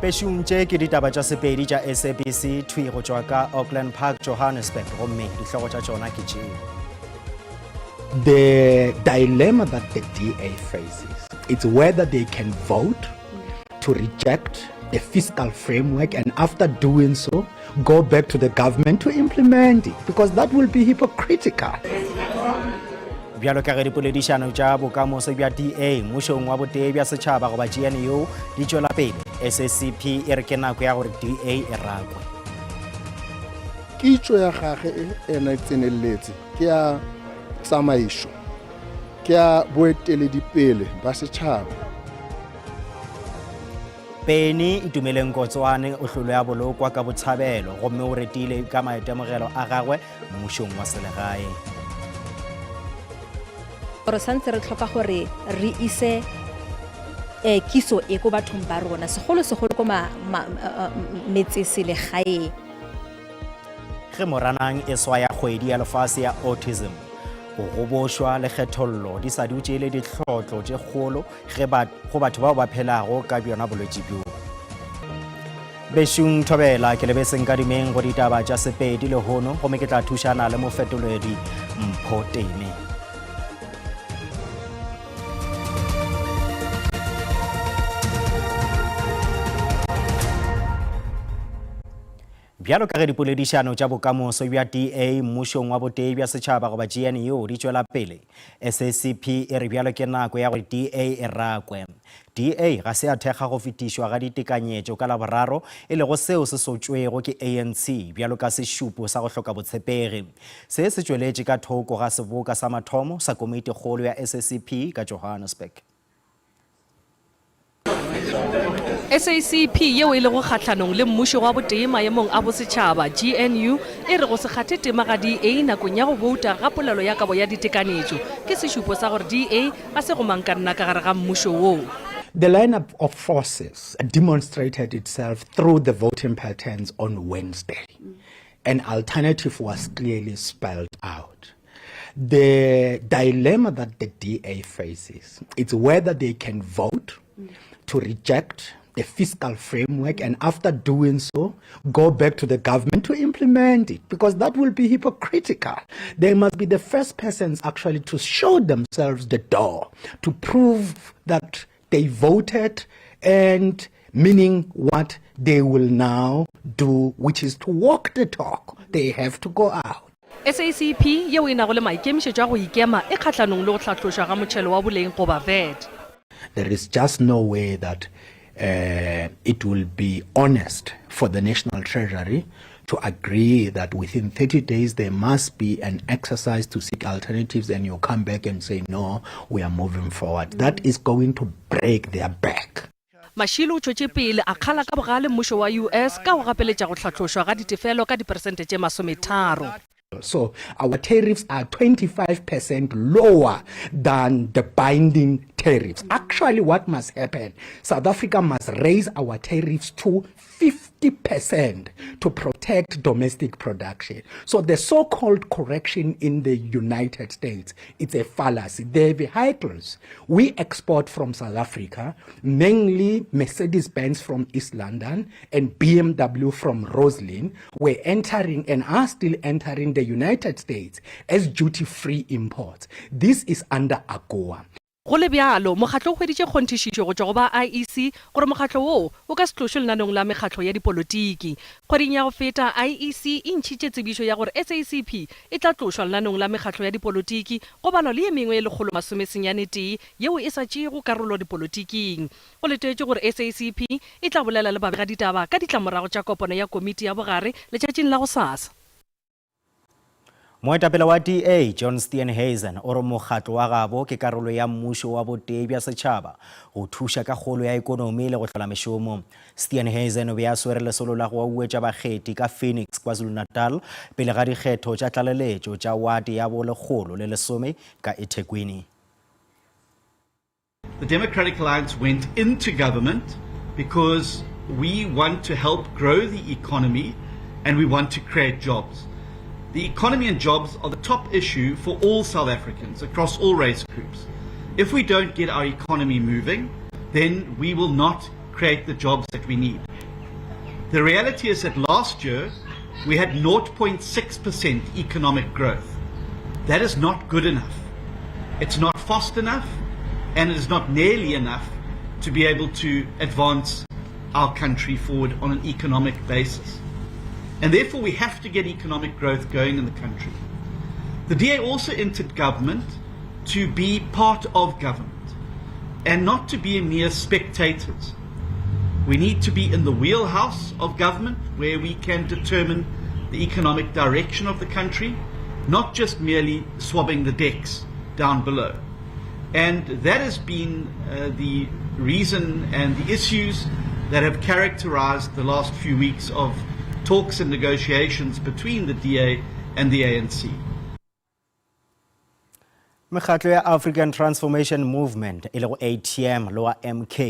Bešung tše ke ditaba tša Sepedi tša SABC thwi go tšwa ka Auckland Park, Johannesburg, gomme dihlogo tša tšona ke tše. The dilemma that the DA faces is whether they can vote to reject the fiscal framework and after doing so go back to the government to implement it because that will be hypocritical. Bjalo ka ge dipoledišano tša bokamoso bja DA mmušong wa botee bja setšhaba goba GNU di tšwela pele, SACP e re ke nako ya gore DA e rakwe. Kitšo ya gage e ena e tseneletse ke ya tsamaišo, ke ya boeteledipele ba setšhaba. Penny Itumeleng Kotswane o hlolwe a bolokwa ka botshabelo gomme o retile ka maitemogelo a gagwe mmušong wa selegae. Re santse re tlhoka gore re ise um kiso e ko bathong ba rona segolo-segolo ko metseselegaeng. Ge Moranang e swaya kgwedi ya lefase ya autism, go gobošwa le kgethollo di sa dutše e le dihlotlo tše kgolo ge ba, go batho bao ba phelago ka bjona bolwetši bjo. Bešung Thobela ke lebeseng ka dimeng go ditaba tša Sepedi lehono gomme ke tla thušana le mofetoledi Mpho Teme. Bjalo ka ge dipoledišano tša bokamoso bja DA mmušong wa botee bja setšhaba goba GNU di tšwela pele, SACP e re bjalo ke nako ya gore DA e rakwe. DA ga se ya thekga go fetišwa ga ditekanyetšo ka Laboraro, e lego seo se sotšwego ke ANC bjalo ka sešupo sa go hloka botshepegi. Se se tšweletše ka thoko ga seboka sa mathomo sa komitikgolo ya SACP ka Johannesburg. SACP yeo e lego kgahlanong le mmušo wa botee maemong a bosetšhaba, GNU, e re go se kgathe tema ga DA nakong ya go bouta ga polelo ya kabo ya ditekanyetšo ke sešupo sa gore DA ga se gomangkanna ka gare ga mmušo wo. The lineup of forces demonstrated itself through the voting patterns on Wednesday. An alternative was clearly spelled out. The dilemma that the DA faces is whether they can vote to reject the fiscal framework and after doing so go back to the government to implement it because that will be hypocritical they must be the first persons actually to show themselves the door to prove that they voted and meaning what they will now do which is to walk the talk they have to go out SACP, yeo e nago le maikemišetšo a go ikema, e kgahlanong le go hlatlošwa ga motšhelo wa boleng goba vat. There is just no way that uh, it will be honest for the National Treasury to agree that within 30 days there must be an exercise to seek alternatives and you come back and say no we are moving forward that is going to break their back Mashilo o tšwetše pele a kgala ka bogale mmušo wa US ka go gapeletša go hlatlošwa ga ditefelo ka diperesente tše masometharo. So our tariffs are 25% lower than the binding tariffs. Actually, what must happen? South Africa must raise our tariffs to 50% to protect domestic production. So the so-called correction in the United States, it's a fallacy. The vehicles we export from South Africa, mainly Mercedes-Benz from East London and BMW from Roslyn, were entering and are still entering the United States as duty-free imports. This is under AGOA. Go le bjalo, mokgatlo o hweditše kgonthišišo go tšwa go ba IEC gore mokgatlo woo o ka se tlošwe lenaneong la mekgatlo ya dipolotiki. Kgweding ya go feta, IEC e ntšhitše tsebišo ya gore SACP e tla tlošwa lenaneong la mekgatlo ya dipolotiki go balwa le ye mengwe ye 191 yeo e sa tšeego karolo dipolotiking. Go letetšwe gore SACP e tla bolela le babegaditaba ka ditlamorago tša kopano ya komiti ya bogare letšatšing la gosasa. Moetapele wa DA, John Steenhuisen, o re mokgatlo wa gabo ke karolo ya mmušo wa botee bja setšhaba go thuša ka kgolo ya ekonomi le go hlola mešomo. Steenhuisen o be a swere lesolo la go auetša bakgethi ka Phoenix, KwaZulu-Natal pele ga dikgetho tša tlaleletšo tša wate ya bo 110 ka eThekwini. The Democratic Alliance went into government because we want to help grow the economy and we want to create jobs. The economy and jobs are the top issue for all South Africans across all race groups. If we don't get our economy moving, then we will not create the jobs that we need. The reality is that last year we had 0.6% economic growth. That is not good enough. It's not fast enough and it is not nearly enough to be able to advance our country forward on an economic basis. And therefore, we have to get economic growth going in the country. The DA also entered government to be part of government and not to be mere spectators. We need to be in the wheelhouse of government where we can determine the economic direction of the country, not just merely swabbing the decks down below. And that has been uh, the reason and the issues that have characterized the last few weeks of talks and negotiations between the DA and the ANC. Mekgatlo ya African Transformation Movement e lego ATM le wa MK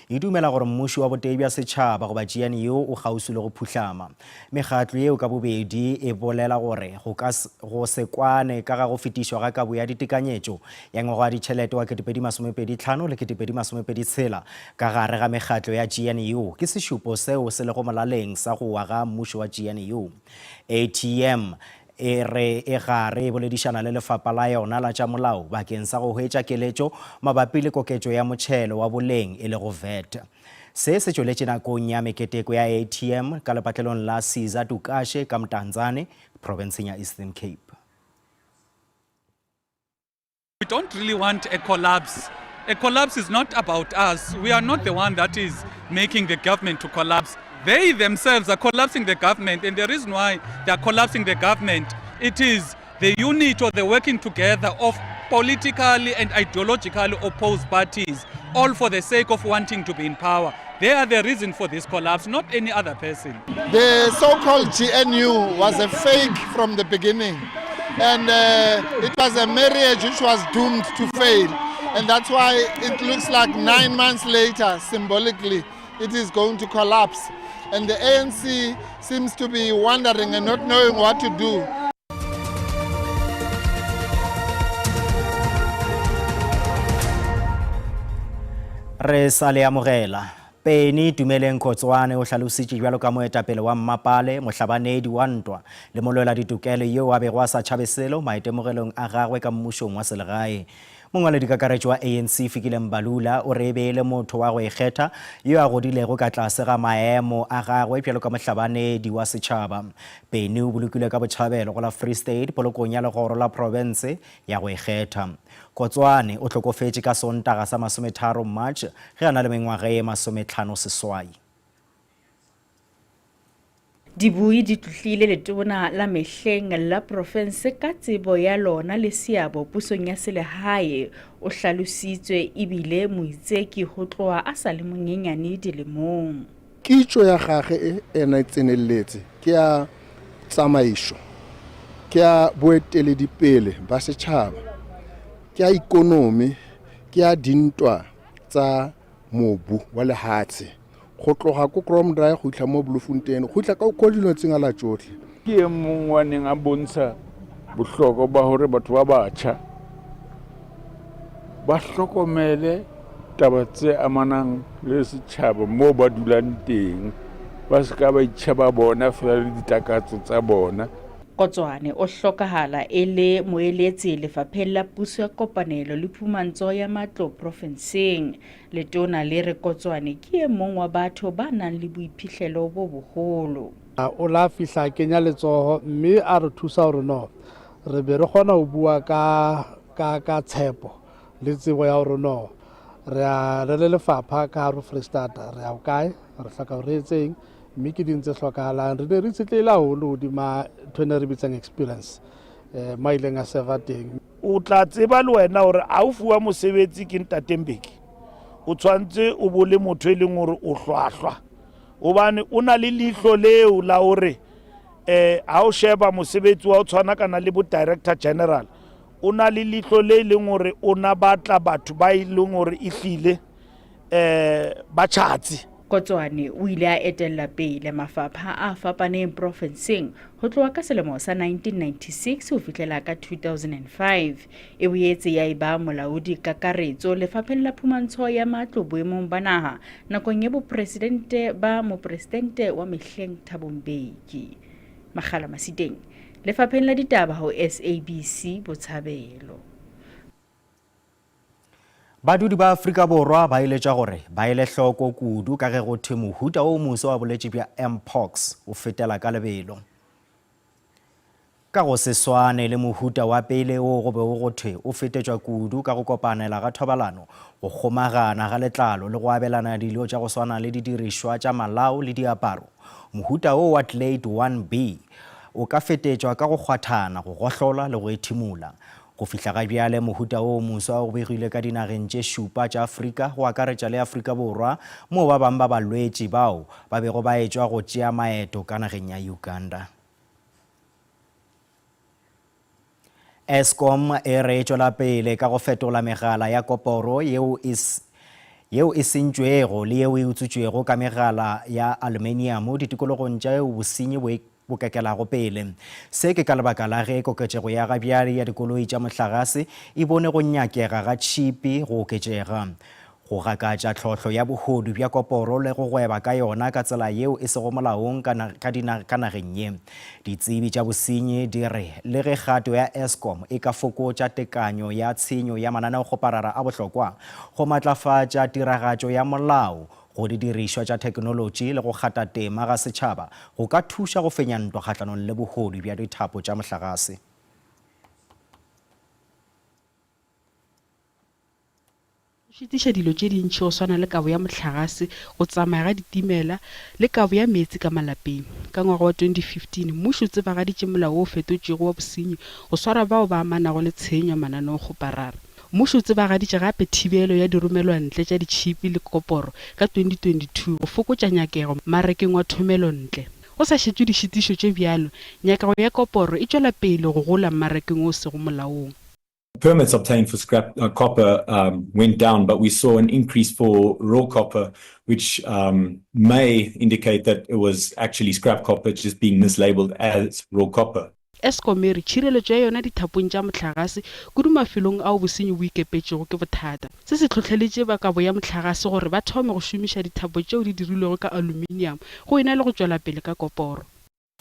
e dumela gore mmušo wa botee bja setšhaba goba GNU o kgauswi le go phuhlama. Mekgatlo yeo ka bobedi e bolela gore go ka go se kwane ka ga go fetišwa ga kabo ya ditekanyetšo ya ngwaga wa ditšhelete wa 2025 le 2026 ka gare ga mekgatlo ya GNU ke sešupo seo se lego molaleng sa go wa ga mmušo wa GNU. ATM e re e gare e boledišana le lefapha la yona la tša molao bakeng sa go hwetša keletšo mabapi le koketšo ya motšhelo wa boleng e lego VAT. Se se tšweletše nakong ya meketeko ya ATM ka lepatlelong la Siza Dukashe ka Mdantsane, profenseng ya Eastern Cape. We don't really want a collapse. A collapse is not about us. We are not the one that is making the government to collapse. They themselves are collapsing the government, and the reason why they are collapsing the government, it is the unit or the working together of politically and ideologically opposed parties, all for the sake of wanting to be in power. They are the reason for this collapse, not any other person. The so-called GNU was a fake from the beginning. And uh, it was a marriage which was doomed to fail. And that's why it looks like nine months later, symbolically, it is going to collapse. And the ANC seems to be wondering and not knowing what to do. Re sa le amogela. Penny Tumeleng Khotswane o hlalositše bjalo ka moetapele wa mmapale, mohlabanedi wa ntwa le molwela ditokelo yo a bego a sa tšhabe selo maitemogelong a gagwe ka mmušong wa selegae. Mongwaledikakaretšo wa ANC Fikile Mbalula o re e be e le motho wa go ikgetha yo a godilego ka tlase ga maemo a gagwe bjalo ka mohlabanedi wa setšhaba. Penny o bolokilwe ka botšhabelo go la Free State polokong ya legoro la profense ya go ikgetha. Kotswane o hlokofetše ka Sontaga sa masometharo March ge a na le mengwaga ye masometlhano-seswai. Dibui di tlotlile letona la mehleng la profense ka tsebo ya lona le seabo pusong ya selehae. O hlalositswe ebile moitseki ho tloha a sa le monyenyane dilemong. Kitšo ya gage e ena e tseneletse ke ya tsamaišo, ke ya boeteledipele ba setšhaba, ke ya ikonomi, ke ya dintwa tsa mobu wa lehatshe go tloga ko Kromdraai go itlha mo Bloemfontein go itlha ko dilo tsengala tsotlhe. Ke e mong wa neng a bontsha bohlokwa ba hore batho ba batjha ba hlokomele taba tse amanang le setjhaba moo ba dulang teng ba se ka ba itjheba bona fela le ditakatso tsa bona. Kotswane o hlokahala e le moeletsi lefapheng la puso ya kopanelo le phumantso ya matlo profenseng. Letona le re Kotswane ke e mong wa batho ba nang le boiphihlelo bo boholo. O la fihla a kenya letsoho mme a re thusa hore no re be re kgona ho bua ka ka ka tshepo le tsebo ya hore no re a re le lefapha ka hare ho Freistata re ya hokae re hloka hore re etseng mme ke ding tse hlokahalang re ne re itshetlehile haholo hodima ntho ene re bitsang experience um mo a ileng a serva teng O tla tseba le wena gore a o fuwa mosebetsi ke Ntate Mbeki, o tshwanetse o bo le motho e leng gore o hlwahlwa gobane o na le leihlo leo la gore um ha o sheba mosebetsi wa o tshwana kana le bo director general o na le leihlo le e leng gore o na batla batho ba e leng gore e hlile um ba tšhatsi. Kotsoane o ile a etella pele mafapha a fapaneng profenseng ho tloha ka selemo sa 1996 ho fihlela ka 2005. E boetse ya eba molaodi kakaretso lefapheng la phumantsho ya matlo boemong ba naha nakong ya bopresidente ba mopresidente wa mehleng Thabo Mbeki. Makgala Masiteng, Lefapheng la Ditaba ho SABC Botshabelo. Badudi ba Afrika Borwa ba eletšwa gore ba ele hloko kudu ka ge go thwe mohuta o moso wa bolwetši bja Mpox o fetela ka lebelo. Ka go se swane le mohuta wa pele wo go bego go thwe o fetetšwa kudu ka go kopanela ga thobalano, go kgomagana ga letlalo le go abelana dilo tša go swana le didirišwa tša malao le diaparo, mohuta wo wa Clade 1B o ka fetetšwa ka go kgwathana, go gohlola le go ethimola. Go fihla ga bjale, mohuta wo o moswa o begilwe ka dinageng tše šupa tša Afrika, go akaretša le Afrika Borwa, moo ba bangwe ba balwetši bao ba bego ba etšwa go tšea maeto ka nageng ya Uganda. Eskom e re e tšwela pele ka go fetola megala ya koporo yeo e yeo e sentšwego le yeo e utswitšwego ka megala ya aluminiamo ditikologong tšeo bosenyi bo bo kekelago pele. Se ke ka lebaka la ge koketšego ya ga bjale ya dikoloi tša mohlagase e bone go nyakega ga tšhipi go oketšega. Go gakatša tlhohlo ya bohodu bja koporo le go gweba ka yona ka tsela yeo e sego molaong ka, ka, ka nageng ye. Ditsebi tša bosenyi di re le ge kgato ya Eskom e ka fokotša tekanyo ya tshenyo ya mananeokgoparara a bohlokwa, go matlafatša tiragatšo ya molao go didirišwa tša theknolotši le go kgatha tema ga setšhaba go ka thuša go fenya ntwa kgahlanong le bohodu bja dithapo tša mohlagase. Go šitiša dilo tše dintši go swana le kabo ya mohlagase, go tsamaya ga ditimela le kabo ya meetse ka malapeng. Ka ngwaga wa 2015, mmušo o tsebagaditše molao wo o fetotšwego wa bosenyi go swara bao ba amanago le tshenyo mananeokgoparara. Mmušo o tsebagaditše gape thibelo ya diromelwantle tša ditšhipi le koporo ka 2022 go fokotša nyakego mmarakeng wa thomelontle. Go sa šetšwe dišitišo tše bjalo, nyakego ya koporo e tšwela pele go gola mmarakeng wo o sego molaong. Permits obtained for scrap copper went down, but we saw an increase for raw copper, which may indicate that it was actually scrap copper just being mislabeled as raw copper. Eskom e re tšhireletšo ya yona dithapong tša mohlagase, kudu mafelong ao bosenyi bo ikepetšego, ke bothata. Se se hlohleletše ba kabo ya mohlagase gore ba thome go šomiša dithapo tšeo di dirilwego ka aluminium go e na le go tšwela pele ka koporo.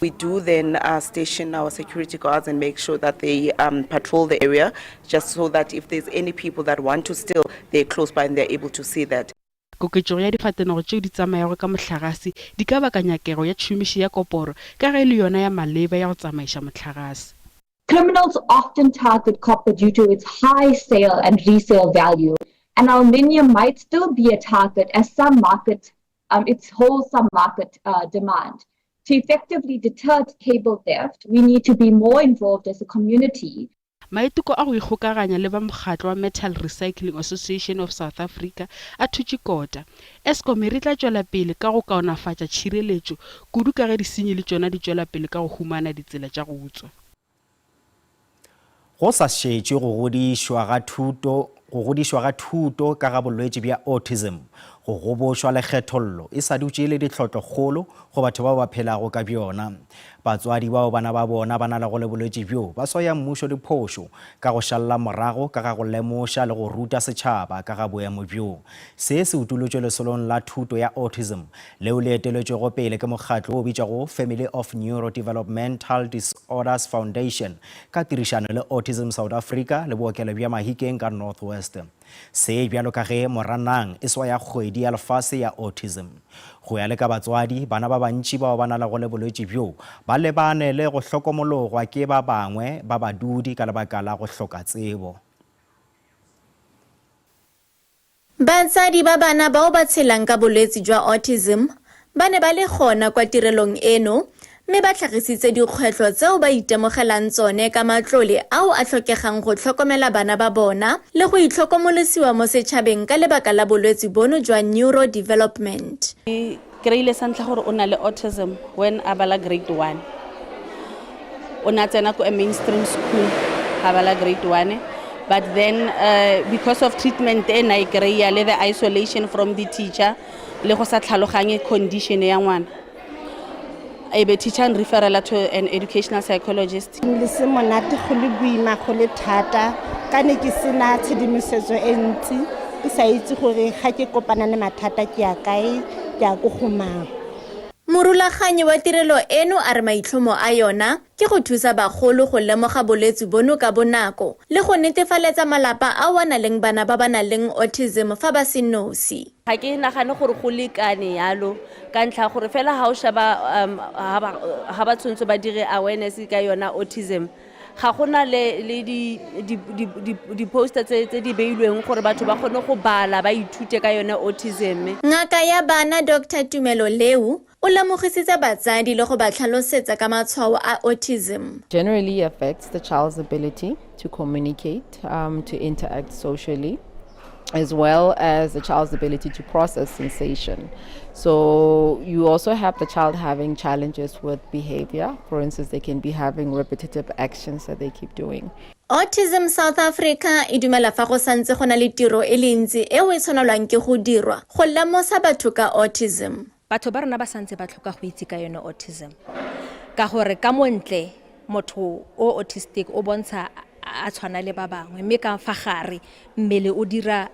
We do then station our security guards and make sure that they patrol the area just so that if there's any people that want to steal, they're close by and they're able to see that. Koketšego ya difatenego tšeo di tsamayago ka mohlagase di ka baka nyakego ya tšhomišo ya koporo ka ge e le yona ya maleba ya go tsamaiša mohlagase. Criminals often target copper due to its high sale and resale value, and aluminium might still be a target as some market, um, its holds some market uh, demand. To effectively deter cable theft, we need to be more involved as a community Maiteko a go ikgokaganya le ba mokgatlo wa Metal Recycling Association of South Africa a thutše kota. Eskom e re e tla tšwela pele ka go kaonafatša tšhireletšo, kudu ka ge disenyi le tšona di tšwela pele ka go humana ditsela tša go utswa. Go sa šetšwe go godišwa ga thuto go godišwa ga thuto ka ga bolwetši bja autism, go gobošwa le kgethollo e sa dutše e le ditlhohlokgolo go batho bao ba phelago ka bjona. Batswadi bao bana ba bona ba nalego le bolwetši bjo ba swaya mmušo diphošo ka go šalela morago ka ga go lemoša le go ruta setšhaba ka ga boemo bjo. Se se utolotšwe lesolong la thuto ya autism leo le eteletšwego pele ke mokgatlo wo o bitšwago Family of Neurodevelopmental Disorders Foundation ka tirišano le Autism South Africa le bookelo bja Mahikeng ka North West. Se bjalo ka ge Moranang e swaya kgwedi ya lefase ya autism. Go ya le ka batswadi, bana ba bantši bao ba nalego le bolwetši bjo ba lebane le go hlokomologwa ke ba bangwe ba badudi ka lebaka la go hloka tsebo. Batsadi ba bana bao ba tshelang ka bolwetse jwa autism ba ne ba le gona kwa tirelong eno mme ba tlhagisitse dikgwetlho tseo ba itemogelang tsone ka matlole ao a tlhokegang go tlhokomela bana ba bona le go itlhokomolosiwa mo setšhabeng ka lebaka la bolwetse bono jwa neurodevelopment. Ke kry-ile sa ntlha gore o na le autism when a bala grade one. O ne a tsena ko a mainstream school ga bala grade one. But then uh, because of treatment e na e kry-a le the isolation from the teacher le go sa tlhaloganye condition ya ngwana e be teacher and referela to an educational psychologist. Le se monate go le boima go le thata ka ne ke sena tshedimosetso e ntsi ke sa itse gore ga ke kopana le mathata ke ya kae ke ya ko go mang. Morulaganyi wa tirelo eno a re maitlhomo a yona ke go thusa bagolo go lemoga bolwetse bono ka bonako le go netefaletsa malapa ao a nang leng bana ba ba nang leng autism fa ba se nosi. Ga ke nagane gore go lekane yalo ka ntlha ya gore fela ga o sheba um, ga ba tshwanetse ba dire awareness ka yona autism ga gona le le di-poster tse di beilweng gore batho ba kgone go bala ba ithute ka yone autism. Ngaka ya bana Doctor Tumelo Leu o lemogisitse batsadi le go ba tlhalosetsa ka matshwao a autism. Generally affects the child's ability to communicate, um, to interact socially, as well as the child's ability to process sensation. So you also have the child having challenges with behavior. For instance, they can be having repetitive actions that they keep doing. Autism South Africa e dumela fa go santse go na le tiro e le ntsi eo e tshwanelwang ke go dirwa go lemosa batho ka autism. Batho ba rona ba santse ba tlhoka go itse ka yone autism ka gore ka montle motho o autistic o bontsha a tshwana le ba bangwe mme ka fa gare mmele o dira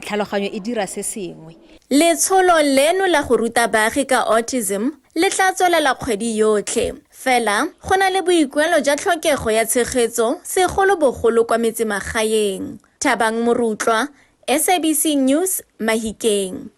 tlhaloganyo e dira se sengwe. Letsholo leno la go ruta baagi ka autism le tla tswelela kgwedi yotlhe. Fela, go na le boikuelo jwa tlhokego ya tshegetso segolobogolo kwa metsemagaeng. Thabang Morutlwa, SABC News, Mahikeng.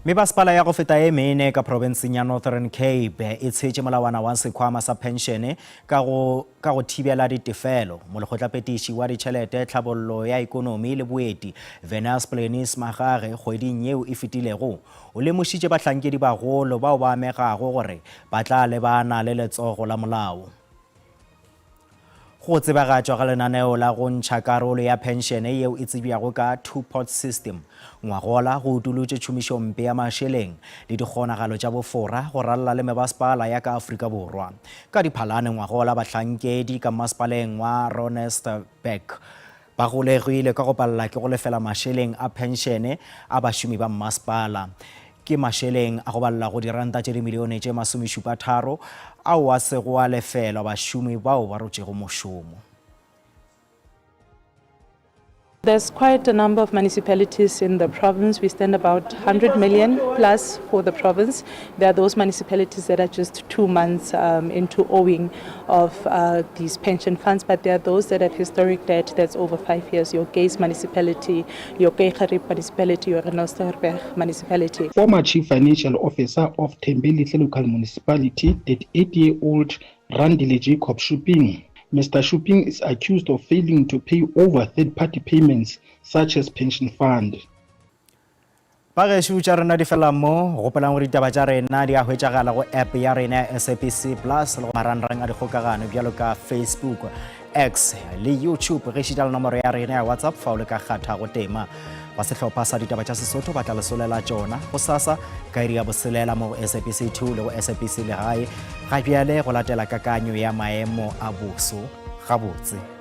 Mebasepala ya go feta e mene ka profenseng ya Northern Cape e tshetše molawana wa sekhwama sa phenšene ka go ka go thibela ditefelo. Molekgotlapetiši wa ditšhelete, tlhabollo ya ekonomi le boeti, Venus Plenis Magage kgweding yeo e fetilego o lemošitše bahlankedi bagolo bao ba amegago gore ba tla lebana le letsogo la molao. Go tsebagatšwa ga lenaneo la go ntšha karolo ya phenšene yeo e tsebjago ka two-pot system ngwagola go utolotše tšhomišompe ya mašeleng le dikgonagalo tša bofora go ralala le mebasepala ya ka Afrika Borwa. Ka Diphalane ngwagola bahlankedi ka mmasepaleng wa Ronestburg ba golegilwe ka go palela ke go lefela mašeleng a phenšene a bašomi ba mmasepala. Ke mašeleng a go balela go diranta tše dimilione tše masomešupatharo ao a sego a lefelwa bašomi bao ba rotšego mošomo. There's quite a number of municipalities in the province. We stand about 100 million plus for the province. There are those municipalities that are just two months um, into owing of uh, these pension funds, but there are those that have historic debt that's over five years. Your Gaze municipality, your Keigarib municipality, your Renosterberg municipality. Former Chief Financial Officer of Thembelihle Local Municipality, 38-year-old Randile Jacob Shuping. Mr. Shuping is accused of failing to pay over third-party payments such as pension fund. Bagešo tša rena di fela mo, gopolang gore ditaba tša rena di a hwetšagala go app ya rena ya SABC Plus le go marangrang a dikgokagano bjalo ka Facebook, X le YouTube ge šita le nomoro ya rena ya WhatsApp fa o le ka kgatha go tema. Ba sehlopha sa ditaba tša Sesotho ba tla le solela tšona gosasa ka iri ya boselela mo go SABC 2 le go SABC Legae. Ga bjale go latela kakanyo ya maemo a boso gabotse.